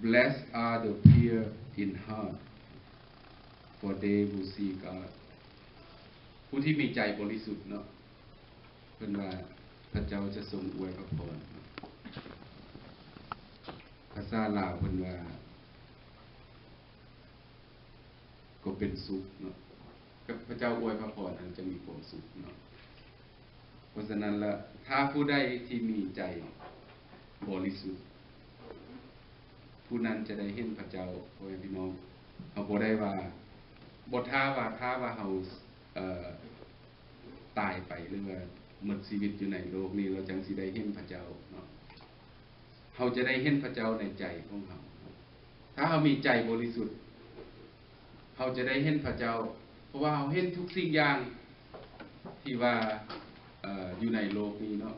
Blessed are the pure in heart, for they will see God. ຜູ້ທີ່ມີໃຈບໍລິສຸດເນາະ ເພິ່ນວ່າພະເຈົ້າຈະຊົງອວຍພະພອນ. ພາສາລາວເພິ່ນວ່າ ກໍເປັນສຸກເນາະ ກັບພະເຈົ້າອວຍພະພອນຫັ້ນຈະມີຄວາມສຸກເນາະ. ເພາະສະນັ້ນລະ ຖ້າຜູ້ໃດທີ່ມີໃຈບໍລິສຸດ ຜູ້ນັ້ນຈະໄດ້ເຫັນພະເຈົ້າ. ພໍ່ແມ່ພີ່ນ້ອງ ເຮົາບໍ່ໄດ້ວ່າ ບໍ່ຖ້າວ່າ ຖ້າວ່າເຮົາ ເອີ ຕາຍໄປ ຫຼືວ່າໝົດຊີວິດຢູ່ໃນໂລກນີ້ ເຮົາຈັ່ງຊິໄດ້ເຫັນພະເຈົ້າເນາະ. ເຮົາຈະໄດ້ເຫັນພະເຈົ້າໃນໃຈຂອງເຮົາ. ຖ້າເຮົາມີໃຈບໍລິສຸດ ເຮົາຈະໄດ້ເຫັນພະເຈົ້າ ເພາະວ່າເຮົາເຫັນທຸກສິ່ງຢ່າງທີ່ວ່າ ເອີ ຢູ່ໃນໂລກນີ້ເນາະ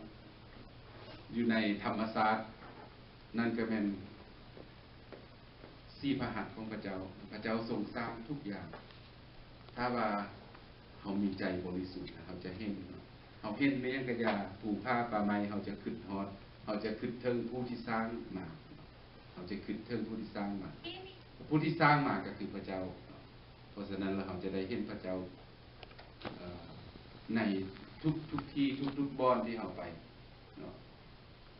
ຢູ່ໃນທຳມະຊາດ ນັ້ນກໍແມ່ນສີ່ພະຫັດຂອງພະເຈົ້າ. ພະເຈົ້າຊົງສ້າງທຸກຢ່າງ. ຖ້າວ່າເຮົາມີໃຈບໍລິສຸດ ເຮົາຈະເຫັນເນາະ. ເຮົາເຫັນແມ່ນຫຍັງກະຢ່າ ພູຜາປ່າໄມ້ ເຮົາຈະຄິດຮອດ ເຮົາຈະຄິດເຖິງຜູ້ທີ່ສ້າງມາ. ເຮົາຈະຄິດເຖິງຜູ້ທີ່ສ້າງມາ. ຜູ້ທີ່ສ້າງມາກໍຄືພະເຈົ້າ. ເພາະສະນັ້ນລະ ເຮົາຈະໄດ້ເຫັນພະເຈົ້າ ເອີ ໃນທຸກໆທີ່ ທຸກໆບ່ອນທີ່ເຮົາໄປເນາະ.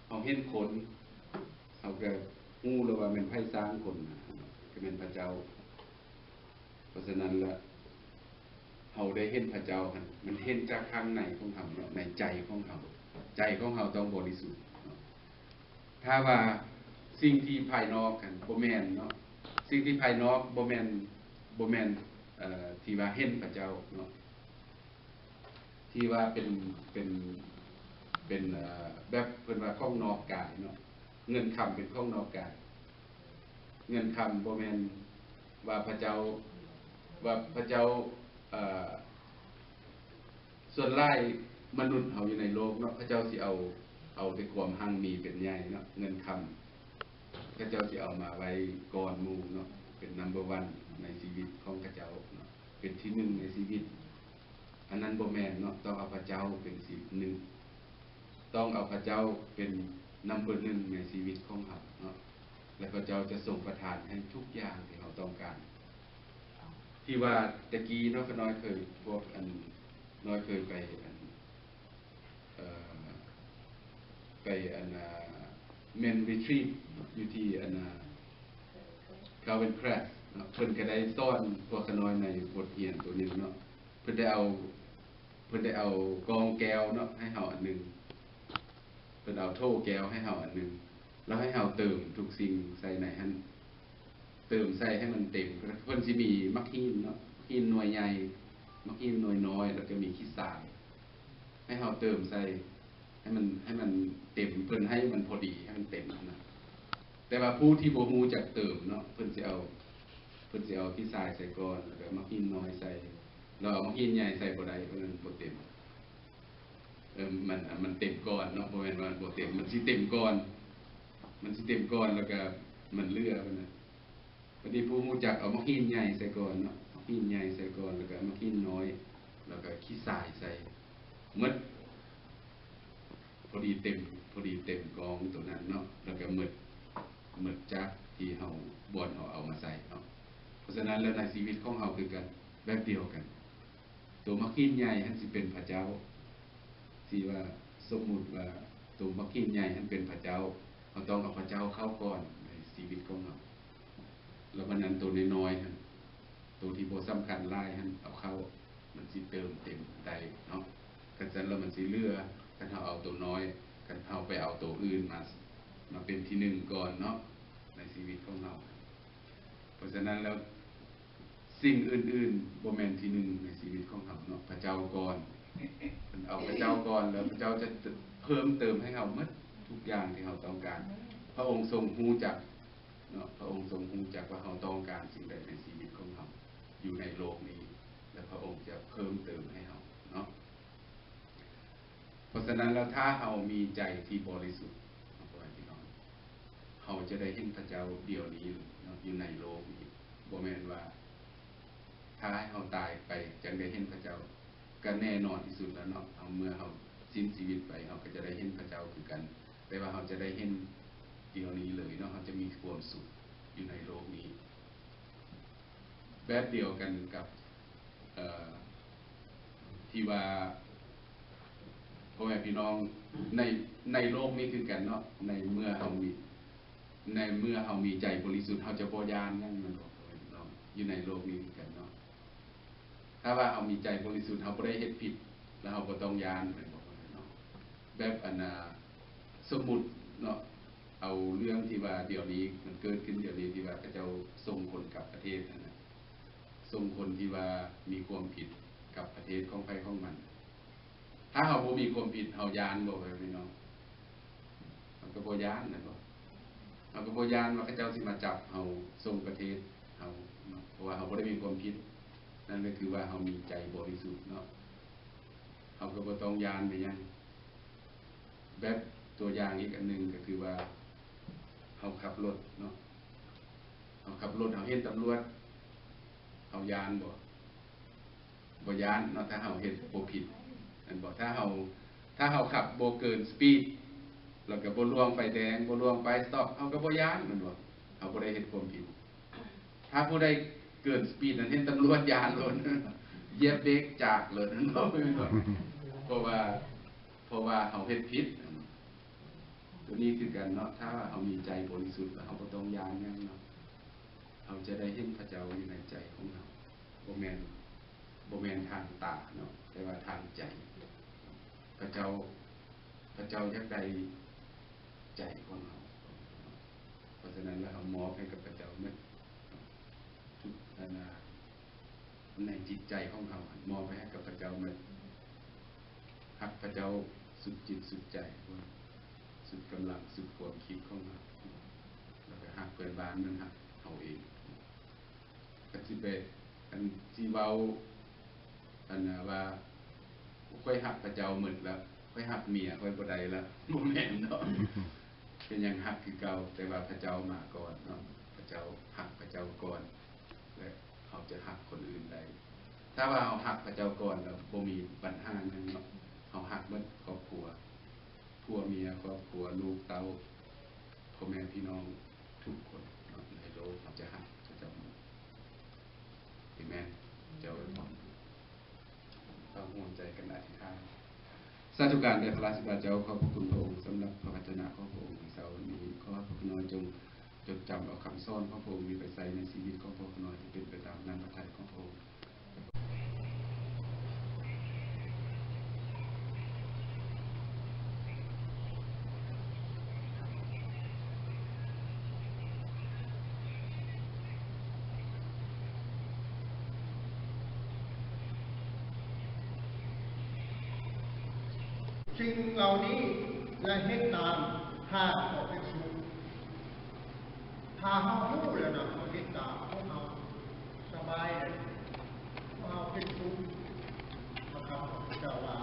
ເຮົາເຫັນຄົນ ເຮົາກໍຮູ້ແລ້ວວ່າແມ່ນໃຜສ້າງຄົນມາເນາະ ກໍແມ່ນພະເຈົ້າ. ເພາະສະນັ້ນລະ ເຮົາໄດ້ເຫັນພະເຈົ້າຫັ້ນ ມັນເຫັນຈາກຂ້າງໃນຂອງເຮົາເນາະ ໃນໃຈຂອງເຮົາ ໃຈຂອງເຮົາຕ້ອງບໍລິສຸດເນາະ. ຖ້າວ່າສິ່ງທີ່ພາຍນອກຫັ້ນບໍ່ແມ່ນເນາະ ສິ່ງທີ່ພາຍນອກບໍ່ແມ່ນ ບໍ່ແມ່ນ ເອີ ທີ່ວ່າເຫັນພະເຈົ້າເນາະ ທີ່ວ່າເປັນ ເປັນ ເປັນ ເອີ ແບບເພິ່ນວ່າຂອງນອກກາຍເນາະ. ເງິນຄຳເປັນຂອງນອກກາຍ. ເງິນຄຳບໍ່ແມ່ນວ່າພະເຈົ້າ ວ່າພະເຈົ້າ ເອີ ສ່ວນຫຼາຍມະນຸດເຮົາຢູ່ໃນໂລກເນາະ ເຂົາເຈົ້າຊິເອົາ ເອົາແຕ່ຄວາມຮັ່ງມີເປັນໃຫຍ່ເນາະ. ເງິນຄຳເຂົາເຈົ້າຊິເອົາມາໄວ້ກ່ອນໝູ່ເນາະ ເປັນ number one ໃນຊີວິດຂອງເຂົາເຈົ້າເນາະ ເປັນທີໜຶ່ງໃນຊີວິດ. ອັນນັ້ນບໍ່ແມ່ນເນາະ ຕ້ອງເອົາພະເຈົ້າເປັນທີໜຶ່ງ ຕ້ອງເອົາພະເຈົ້າເປັນ number ໜຶ່ງໃນຊີວິດຂອງເຮົາເນາະ ແລະ ພະເຈົ້າຈະຊົງປະທານໃຫ້ທຸກຢ່າງທີ່ເຮົາຕ້ອງການ. ທີ່ວ່າແຕ່ກີ້ເນາະ ຂ້ານ້ອຍເຄີຍ ພວກ ອັນ ນ້ອຍເຄີຍໄປ ອັນ ເອີ ໄປ ອັນ ເອີ Men Retreat ຢູ່ທີ່ ອັນ Calvin Crest ເນາະ ເພິ່ນກໍໄດ້ສອນພວກຂ້ານ້ອຍໃນບົດຮຽນໂຕໜຶ່ງເນາະ. ເພິ່ນໄດ້ເອົາ ເພິ່ນໄດ້ເອົາກອງແກ້ວເນາະໃຫ້ເຮົາອັນໜຶ່ງ ເພິ່ນເອົາໂຖແກ້ວໃຫ້ເຮົາອັນໜຶ່ງ ແລ້ວໃຫ້ເຮົາເຕີມທຸກສິ່ງໃສ່ໃນຫັ້ນ ເຕີມໃສ່ໃຫ້ມັນເຕັມ. ເພິ່ນຊິມີໝາກຫີນເນາະ ຫີນໜ່ວຍໃຫຍ່ ໝາກຫີນໜ່ວຍນ້ອຍ ແລ້ວກໍມີຂີ້ຊາຍ ໃຫ້ເຮົາເຕີມໃສ່ໃຫ້ມັນ ໃຫ້ມັນເຕັມ ເພິ່ນໃຫ້ມັນພໍດີ ໃຫ້ມັນເຕັມຫັ້ນນະ. ແຕ່ວ່າຜູ້ທີ່ບໍ່ຮູ້ຈັກເຕີມເນາະ ເພິ່ນຊິເອົາ ເພິ່ນຊິເອົາຂີ້ຊາຍໃສ່ກ່ອນ ແລ້ວກໍໝາກຫີນນ້ອຍໃສ່ ແລ້ວເອົາໝາກຫີນໃຫຍ່ໃສ່ບໍ່ໄດ້ ເພາະມັນບໍ່ເຕັມ. ເອີ ມັນ ມັນເຕັມກ່ອນເນາະ ບໍ່ແມ່ນວ່າມັນບໍ່ເຕັມ ມັນຊິເຕັມກ່ອນ ມັນຊິເຕັມກ່ອນ ແລ້ວກໍມັນເຫຼືອຫັ້ນນະ. ບັດນີ້ຜູ້ຮູ້ຈັກເອົາໝາກຫີນໃຫຍ່ໃສ່ກ່ອນເນາະ ໝາກຫີນໃຫຍ່ໃສ່ກ່ອນ ແລ້ວກໍໝາກຫີນນ້ອຍ ແລ້ວກໍຂີ້ຊາຍໃສ່ ໝົດ ພໍດີເຕັມ ພໍດີເຕັມກອງໂຕນັ້ນເນາະ ແລ້ວກໍໝົດ ໝົດຈາກທີ່ເຮົາ ບ່ອນເຮົາເອົາມາໃສ່ເນາະ. ເພາະສະນັ້ນແລ້ວໃນຊີວິດຂອງເຮົາຄືກັນ ແບບດຽວກັນ ໂຕໝາກຫີນໃຫຍ່ຫັ້ນຊິເປັນພະເຈົ້າ ທີ່ວ່າສົມມຸດວ່າໂຕໝາກຫີນໃຫຍ່ຫັ້ນເປັນພະເຈົ້າ ເຮົາຕ້ອງເອົາພະເຈົ້າເຂົ້າກ່ອນໃນຊີວິດຂອງເຮົາ ແລ້ວບັດນັ້ນໂຕນ້ອຍໆຫັ້ນ ໂຕທີ່ບໍ່ສຳຄັນຫຼາຍຫັ້ນເອົາເຂົ້າ ມັນຊິເຕີມເຕັມໄດ້ເນາະ. ຄັນຊັ້ນແລ້ວມັນຊິເຫຼືອ ຄັນເຮົາເອົາໂຕນ້ອຍ ຄັນເຮົາໄປເອົາໂຕອື່ນມາ ມາເປັນທີໜຶ່ງກ່ອນເນາະ ໃນຊີວິດຂອງເຮົາ. ເພາະສະນັ້ນແລ້ວ ສິ່ງອື່ນໆບໍ່ແມ່ນທີໜຶ່ງໃນຊີວິດຂອງເຮົາເນາະ ພະເຈົ້າກ່ອນ. ເພິ່ນເອົາພະເຈົ້າກ່ອນ ແລ້ວພະເຈົ້າຈະເພີ່ມເຕີມໃຫ້ເຮົາໝົດທຸກຢ່າງທີ່ເຮົາຕ້ອງການ. ພະອົງຊົງຮູ້ຈັກເນາະ ພະອົງຊົງຮູ້ຈັກວ່າເຮົາຕ້ອງການສິ່ງໃດໃນຊີວິດຂອງເຮົາຢູ່ໃນໂລກນີ້ ແລະ ພະອົງຈະເພີ່ມເຕີມໃຫ້ເຮົາເນາະ. ເພາະສະນັ້ນແລ້ວ ຖ້າເຮົາມີໃຈທີ່ບໍລິສຸດເນາະ ພໍ່ແມ່ພີ່ນ້ອງ ເຮົາຈະໄດ້ເຫັນພະເຈົ້າດຽວນີ້ເນາະ ຢູ່ໃນໂລກນີ້. ບໍ່ແມ່ນວ່າຖ້າໃຫ້ເຮົາຕາຍໄປຈັ່ງໄດ້ເຫັນພະເຈົ້າ ກໍແນ່ນອນທີ່ສຸດແລ້ວເນາະ. ເຮົາ ເມື່ອເຮົາສິ້ນຊີວິດໄປ ເຮົາກໍຈະໄດ້ເຫັນພະເຈົ້າຄືກັນ ແຕ່ວ່າເຮົາຈະໄດ້ເຫັນດຽວນີ້ເລີຍເນາະ ເຮົາຈະມີຄວາມສຸກ ຢູ່ໃນໂລກນີ້ ແບບດຽວກັນກັບ ເອີ ທີ່ວ່າ ພໍ່ແມ່ພີ່ນ້ອງໃນ ໃນໂລກນີ້ຄືກັນເນາະ ໃນເມື່ອເຮົາມີ ໃນເມື່ອເຮົາມີໃຈບໍລິສຸດ ເຮົາຈະບໍ່ຢ້ານຫຍັງແມ່ນບໍ່ ພໍ່ແມ່ພີ່ນ້ອງ? ຢູ່ໃນໂລກນີ້ຄືກັນເນາະ ຖ້າວ່າເຮົາມີໃຈບໍລິສຸດ ເຮົາບໍ່ໄດ້ເຮັດຜິດ ແລ້ວເຮົາບໍ່ຕ້ອງຢ້ານແມ່ນບໍ່ ພໍ່ແມ່ພີ່ນ້ອງ? ແບບອັນນ່າ ສົມມຸດເນາະ ເອົາເລື່ອງທີ່ວ່າດຽວນີ້ ມັນເກີດຂຶ້ນດຽວນີ້ ທີ່ວ່າເຂົາເຈົ້າສົ່ງຄົນກັບປະເທດຫັ້ນນະ ສົ່ງຄົນທີ່ວ່າມີຄວາມຜິດກັບປະເທດຂອງໃຜຂອງມັນ. ຖ້າເຮົາບໍ່ມີຄວາມຜິດ ເຮົາຢ້ານບໍ່ ພໍ່ແມ່ພີ່ນ້ອງ? ເຮົາກໍບໍ່ຢ້ານແມ່ນບໍ່? ເຮົາກໍບໍ່ຢ້ານວ່າເຂົາເຈົ້າຊິມາຈັບເຮົາສົ່ງປະເທດເຮົາເນາະ ເພາະວ່າເຮົາບໍ່ໄດ້ມີຄວາມຜິດ. ນັ້ນກໍຄືວ່າເຮົາມີໃຈບໍລິສຸດເນາະ ເຮົາກໍບໍ່ຕ້ອງຢ້ານແມ່ນຫຍັງ. ແບບຕົວຢ່າງອີກອັນໜຶ່ງກໍຄືວ່າ ເຮົາຂັບລົດເນາະ ເຮົາຂັບລົດ ເຮົາເຫັນຕຳຫຼວດ ເຮົາຢ້ານບໍ່? ບໍ່ຢ້ານເນາະ ຖ້າເຮົາເຮັດບໍ່ຜິດແມ່ນບໍ່? ຖ້າເຮົາ ຖ້າເຮົາຂັບບໍ່ເກີນສະປີດ ແລ້ວກໍບໍ່ລ່ວງໄຟແດງ ບໍ່ລ່ວງປ້າຍສະຕັອບ ເຮົາກໍບໍ່ຢ້ານແມ່ນບໍ່? ເຮົາບໍ່ໄດ້ເຮັດຄວາມຜິດ. ຖ້າຜູ້ໃດເກີນສະປີດນັ້ນ ເຫັນຕຳຫຼວດຢ້ານໂລດ ຢຽບເບຣກຈາກໂລດ ເພາະວ່າ ເພາະວ່າເຮົາເຮັດຜິດ. ຕົວນີ້ຄືກັນເນາະ ຖ້າວ່າເຮົາມີໃຈບໍລິສຸດ ແລ້ວເຮົາບໍ່ຕ້ອງຢ້ານຫຍັງເນາະ ເຮົາຈະໄດ້ເຫັນພະເຈົ້າຢູ່ໃນໃຈຂອງເຮົາ ບໍ່ແມ່ນ ບໍ່ແມ່ນທາງຕາເນາະ ແຕ່ວ່າທາງໃຈ. ພະເຈົ້າ ພະເຈົ້າຢາກໄດ້ໃຈຂອງເຮົາ ເພາະສະນັ້ນແລ້ວ ເຮົາມອບໃຫ້ກັບພະເຈົ້າໝົດ ທຸກອັນນາ ໃນຈິດໃຈຂອງເຮົາ ມອບໄປໃຫ້ກັບພະເຈົ້າໝົດ ຮັກພະເຈົ້າສຸດຈິດສຸດໃຈ ສຸດກຳລັງ ສຸດຄວາມຄິດຂອງເຮົາ ແລ້ວກໍຮັກເພື່ອນບ້ານເໝືອນຮັກເຮົາເອງ. ຄັນຊິໄປ ອັນຊິເວົ້າ ອັນນາວ່າ ຂ້ອຍຮັກພະເຈົ້າໝົດລະ ຂ້ອຍຮັກເມຍຂ້ອຍບໍ່ໄດ້ລະ ບໍ່ແມ່ນເນາະ. ເປັນຫຍັງຮັກຄືເກົ່າ ແຕ່ວ່າພະເຈົ້າມາກ່ອນເນາະ ພະເຈົ້າ ຮັກພະເຈົ້າກ່ອນ ແລະ ເຮົາຈະຮັກຄົນອື່ນໄດ້. ຖ້າວ່າເຮົາຮັກພະເຈົ້າກ່ອນແລ້ວ ບໍ່ມີບັນຫາຫຍັງເນາະ ເຮົາຮັກໝົດຄອບຄົວ ຜົວເມຍ ຄອບຄົວ ລູກເຕົ້າ ພໍ່ແມ່ພີ່ນ້ອງທຸກຄົນເນາະ ໃນໂລກ ເຮົາຈະຮັກພະເຈົ້າໝົດ. ເອເມນ. ເຈົ້າອວຍພອນ. ເຮົາຮ່ວມໃຈກັນອະທິຖານ. ສາທຸການແດ່ພະລາຊິດາເຈົ້າ, ຂອບພະຄຸນພະອົງສຳລັບພະວັດຈະນະຂອງພະອົງໃນເຊົ້າວັນນີ້. ຂໍໃຫ້ພວກຂ້ານ້ອຍຈົ່ງຈົດຈຳເອົາຄຳສອນຂອງພະອົງນີ້ໄປໃຊ້ໃນຊີວິດຂອງພວກຂ້ານ້ອຍ ໃຫ້ເປັນໄປຕາມນ້ຳພະໄທຂອງພະອົງ. ສິ່ງເຫຼົ່ານີ້ ແລະ ເຮັດຕາມ ທ່ານກໍເປັນສຸກ. ຖ້າເຮົາຮູ້ແລ້ວນະ ເຮົາເຮັດຕາມ ພວກເຮົາສະບາຍເລີຍ ພວກເຮົາເປັນສຸກ. ພະຄຳຂອງພະເຈົ້າວ່າ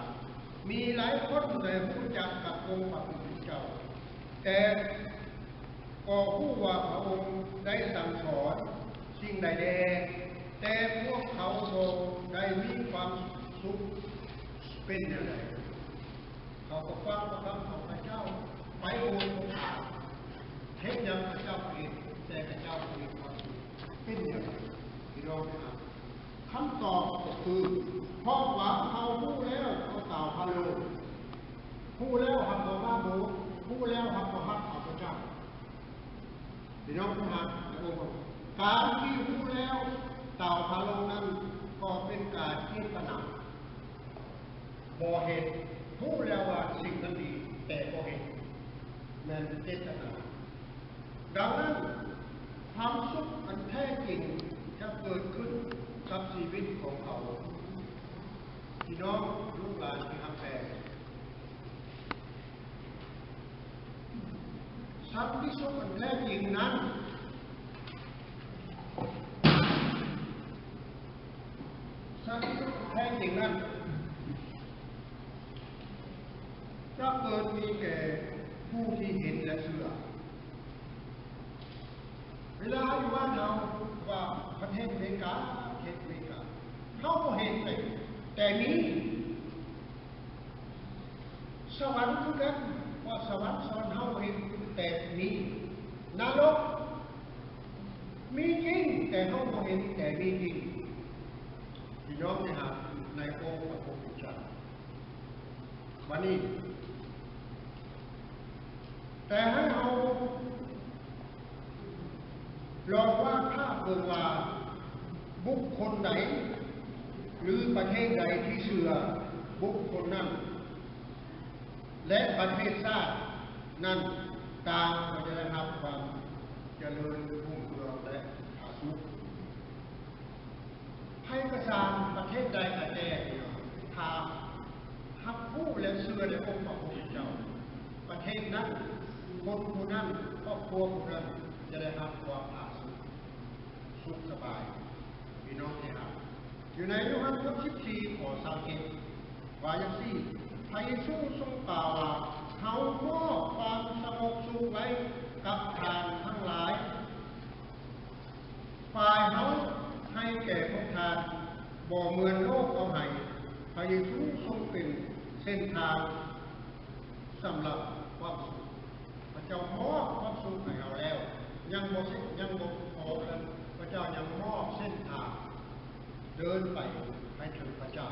ມີຫຼາຍຄົນໄດ້ຮູ້ຈັກກັບອົງພະຜູ້ເປັນເຈົ້າ ແຕ່ກໍຮູ້ວ່າພະອົງໄດ້ສັ່ງສອນສິ່ງໃດແດ່ ແຕ່ພວກເຂົາບໍ່ໄດ້ມີຄວາມສຸກ. ເປັນແນວໃດ? ເຂົາກໍຟັງພະຄຳຂອງພະເຈົ້າ ໄປໂບດໂພຄາ ເຮັດຫຍັງຂະເຈົ້າກໍເຮັດ ແຕ່ຂະເຈົ້າບໍ່ມີຄວາມສຸກ. ເປັນຫຍັງ? ພີ່ນ້ອງເອີຍ ຄຳຕອບກໍຄື ເພາະວ່າເຂົາຮູ້ແລ້ວກໍຕາວພາໂລ ຮູ້ແລ້ວຮັບບໍ່ມາໂບດ ຮູ້ແລ້ວຮັບບໍ່ຮັບຂ້າພະເຈົ້າ. ພີ່ນ້ອງທີ່ຮັກ ການທີ່ຮູ້ແລ້ວຕາວພາໂລນັ້ນ ກໍເປັນການເຈດຕະນາ ບໍ່ເຮັດ. ຮູ້ແລ້ວວ່າສິ່ງນັ້ນດີ ແຕ່ບໍ່ເຮັດ ແມ່ນເຈດຕະນາ. ດັ່ງນັ້ນ ຄວາມສຸກອັນແທ້ຈິງຈະເກີດຂຶ້ນກັບຊີວິດຂອງເຂົາ. ພີ່ນ້ອງລູກຫຼານທີ່ຮັກແພງ, ສັນຕິສຸກອັນແທ້ຈິງນັ້ນ ສັນຕິສຸກອັນແທ້ຈິງນັ້ນ ຈະເກີດມີແກ່ຜູ້ທີ່ເຫັນ ແລະ ເຊື່ອ. ເວລາເຮົາຢູ່ບ້ານເຮົາ ວ່າປະເທດອາເມລິກາ ປະເທດອາເມລິກາ ເຮົາບໍ່ເຫັນເລີຍ ແຕ່ມີ. ສະຫວັນຄືກັນ ວ່າສະຫວັນ ສະຫວັນເຮົາເຫັນ ແຕ່ມີ. ນະລົກ ມີຈິງ, ແຕ່ເຮົາບໍ່ເຫັນ, ແຕ່ມີຈິງ. ພີ່ນ້ອງທີ່ຮັກໃນອົງພະຜູ້ເປັນເຈົ້າ, ບັດນີ້ ແຕ່ໃຫ້ເຮົາລອງວາດພາບເບິ່ງວ່າ ບຸກຄົນໃດ ຫຼື ປະເທດໃດທີ່ເຊື່ອບຸກຄົນນັ້ນ ແລະ ປະເທດຊາດນັ້ນຕ່າງກໍຈະໄດ້ຮັບຄວາມຈະເລີນຮຸ່ງເຮືອງ ແລະ ຜາສຸກ. ໃຜກໍຊ່າງ, ປະເທດໃດກໍແຕ່, ຖ້າຮັບຮູ້ ແລະ ເຊື່ອໃນອົງພະຜູ້ເປັນເຈົ້າ, ປະເທດນັ້ນ, ຄົນຜູ້ນັ້ນ, ຄອບຄົວຜູ້ນັ້ນ ຈະໄດ້ຮັບຄວາມຜາສຸກ ສຸກສະບາຍ. ພີ່ນ້ອງທີ່ຮັກ, ຢູ່ໃນໂຍຮັນບົດສິບສີ່ ຂໍ້ຊາວເຈັດ ວ່າຈັ່ງຊີ້, ພະເຢຊູຊົງກ່າວວ່າ, ເຮົາມອບຄວາມສະຫງົບສຸກໄວ້ກັບທ່ານທັງຫຼາຍ, ຝ່າຍເຮົາໃຫ້ແກ່ພວກທ່ານ, ບໍ່ເໝືອນໂລກເອົາໃຫ້. ພະເຢຊູຊົງເປັນເສັ້ນທາງສຳລັບຄວາມສຸກ. ພະເຈົ້າມອບຄວາມສຸກໃຫ້ເຮົາແລ້ວ, ຍັງບໍ່ເສັດ, ຍັງບໍ່ພໍເທົ່ານັ້ນ, ພະເຈົ້າຍັງມອບເສັ້ນທາງເດີນໄປໃຫ້ເຖິງພະເຈົ້າ.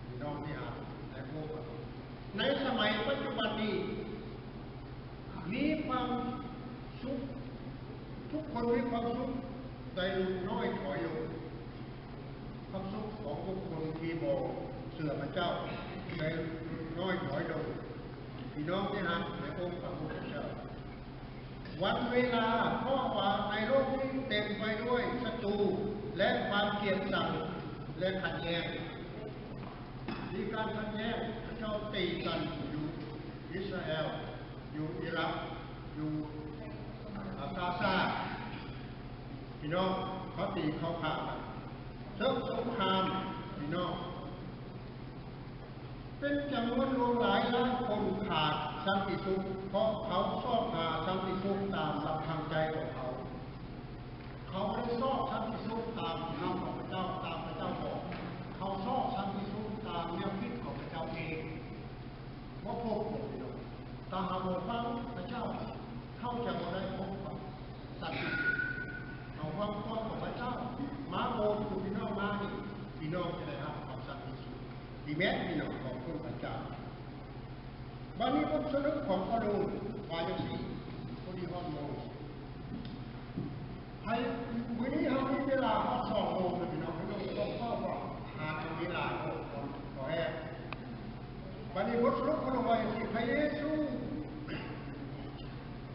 ພີ່ນ້ອງທີ່ຮັກໃນພວກເຮົາ, ໃນສະໄໝປັດຈຸບັນນີ້ ມີຄວາມສຸກ, ທຸກຄົນມີຄວາມສຸກໄດ້ຫຼຸດນ້ອຍຖອຍລົງ. ຄວາມສຸກຂອງບຸກຄົນທີ່ບໍ່ເຊື່ອພະເຈົ້າໄດ້ຫຼຸດນ້ອຍຖອຍລົງ. ພີ່ນ້ອງທີ່ຮັກໃນອົງພະຜູ້ເປັນເຈົ້າ, ວັນເວລາ, ເພາະວ່າໃນໂລກນີ້ເຕັມໄປດ້ວຍສັດຕູ ແລະ ຄວາມກຽດຊັງ ແລະ ຂັດແຍ່ງ. ມີການຂັດແຍ່ງ, ເຂົາເຈົ້າຕີກັນຢູ່ອິດສະຣາແອລ, ຢູ່ອີຣັກ, ຢູ່ ອາ ກາຊາ. ພີ່ນ້ອງ, ເຂົາຕີເຂົາຂ້າກັນ, ເຊິ່ງສົງຄາມ, ພີ່ນ້ອງ, ເປັນຈຳນວນຫຼວງຫຼາຍລ້ານຄົນຂາດສັນຕິສຸກ, ເພາະເຂົາຊອກຫາສັນຕິສຸກຕາມລຳພັງໃຈຂອງເຂົາ. ເຂົາບໍ່ໄດ້ຊອກສັນຕິສຸກຕາມຄຳຂອງພະເຈົ້າ, ຕາມພະເຈົ້າບອກ. ເຂົາຊອກສັນຕິສຸກຕາມແນວຄິດຂອງພະເຈົ້າເອງ. ບໍ່ພົບບໍ່ພີ່ນ້ອງ, ຖ້າເຮົາບໍ່ຟັງພະເຈົ້າ, ເຮົາຈະບໍ່ໄດ້ພົບກັບສັນຕິສຸກ. ເຮົາຟັງຄວາມຂອງພະເຈົ້າ, ມາໂບດຄືພີ່ນ້ອງມານີ້, ພີ່ນ້ອງຈະໄດ້ຮັບຄວາມສັນຕິສຸກ. ດີແມ່ນພີ່ນ້ອງຂອບຄຸນພະເຈົ້າ. ບັດນີ້ບົດສະຫຼຸບຂອງປາໂລວ່າຈັ່ງຊີ້, ພໍດີຮອດໂມງ. ໃຫ້ມື້ນີ້ເຮົາມີເວລາຮອດສອງໂມງເດີພີ່ນ້ອງ, ພີ່ນ້ອງຕ້ອງເຝົ້າເພາະຫານເຮົາມີຫຼາຍໂພດ ຂໍແຮງ. ບັດນີ້ບົດສະຫຼຸບຂອງເຮົາວ່າຈັ່ງຊີ້, ພະເຢຊູ,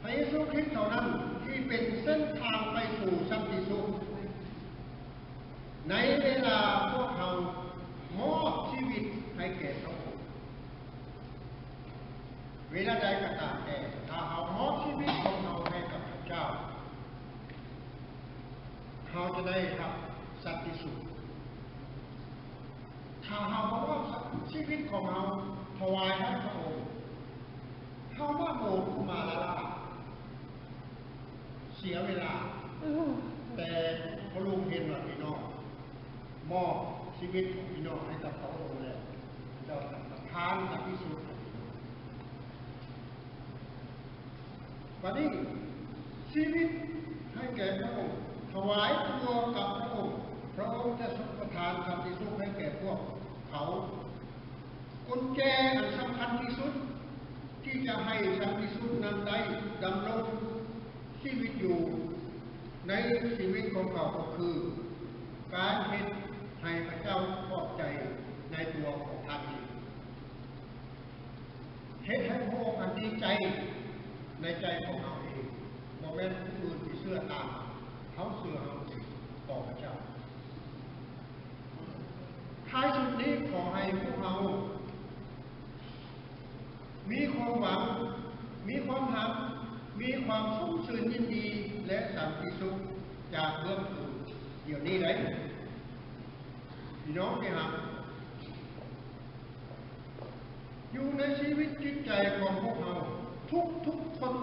ພະເຢຊູຄຣິດເທົ່ານັ້ນທີ່ເປັນເສັ້ນທາງໄປສູ່ສັນຕິສຸກ. ໃນເວລາພວກເຮົາມອບຊີວິດໃຫ້ແກ່ພະອົງ, ເວລາໃດກໍຕາມແຕ່, ຖ້າເຮົາມອບຊີວິດຂອງເຮົາໃຫ້ກັບພະເຈົ້າ, ເຮົາຈະໄດ້ຮັບສັນຕິສຸກ. ຖ້າເຮົາບໍ່ມອບຊີວິດຂອງເຮົາຖວາຍໃຫ້ພະອົງ, ເຮົາມາໂບດມາລ້າໆ ເສຍເວລາ. ແຕ່ພະອົງເຫັນວ່າພີ່ນ້ອງມອບຊີວິດຂອງພີ່ນ້ອງໃຫ້ກັບພະອົງແລ້ວ, ພະເຈົ້າປະທານສັນຕິສຸກໃຫ້ພີ່ນ້ອງ. ບັດນີ້ຊີວິດໃຫ້ແກ່ພະອົງ, ຖວາຍຕົວກັບພະອົງ, ພະອົງຈະຊົງປະທານສັນຕິສຸກໃຫ້ແກ່ພວກເຂົາ. ກຸນແຈອັນສຳຄັນທີ່ສຸດທີ່ຈະໃຫ້ສັນຕິສຸກນັ້ນໄດ້ດຳລົງຊີວິດຢູ່ໃນຊີວິດຂອງເຂົາກໍຄື ການເຮັດໃຫ້ພະເຈົ້າຂອບໃຈໃນຕົວຂອງທ່ານເອງ. ເຮັດໃຫ້ພະອົງອັນດີໃຈໃນໃຈຂອງເຮົາເອງ, ບໍ່ແມ່ນຜູ້ອື່ນທີ່ເຊື່ອຕາມເຮົາ, ເຮົາເຊື່ອເຮົາເອງຕໍ່ພະເຈົ້າ. ທ້າຍສຸດນີ້, ຂໍໃຫ້ພວກເຮົາມີຄວາມຫວັງ, ມີຄວາມຮັກ, ມີຄວາມຊົມຊື່ນຍິນດີ ແລະ ສັນຕິສຸກຈາກເບື້ອງສູງດຽວນີ້ໄດ໋. ພີ່ນ້ອງທີ່ຮັກ, ຢູ່ໃນຊີວິດຈິດໃຈຂອງພວກເຮົາ, ທຸກໆຄົນ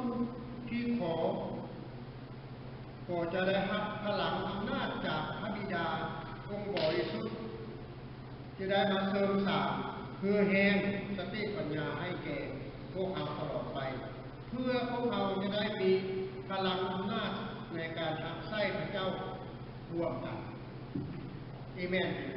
ທີ່ຂໍ ກໍຈະໄດ້ຮັບພະລັງອຳນາດຈາກພະບິດາອົງບໍລິສຸດ, ຈະໄດ້ມາເສີມສ້າງເຫື່ອແຮງສະຕິປັນຍາໃຫ້ແກ່ພວກເຮົາຕະຫຼອດໄປ, ເພື່ອພວກເຮົາຈະໄດ້ມີພະລັງອຳນາດໃນການຮັບໃຊ້ພະເຈົ້າ ແມ່ນ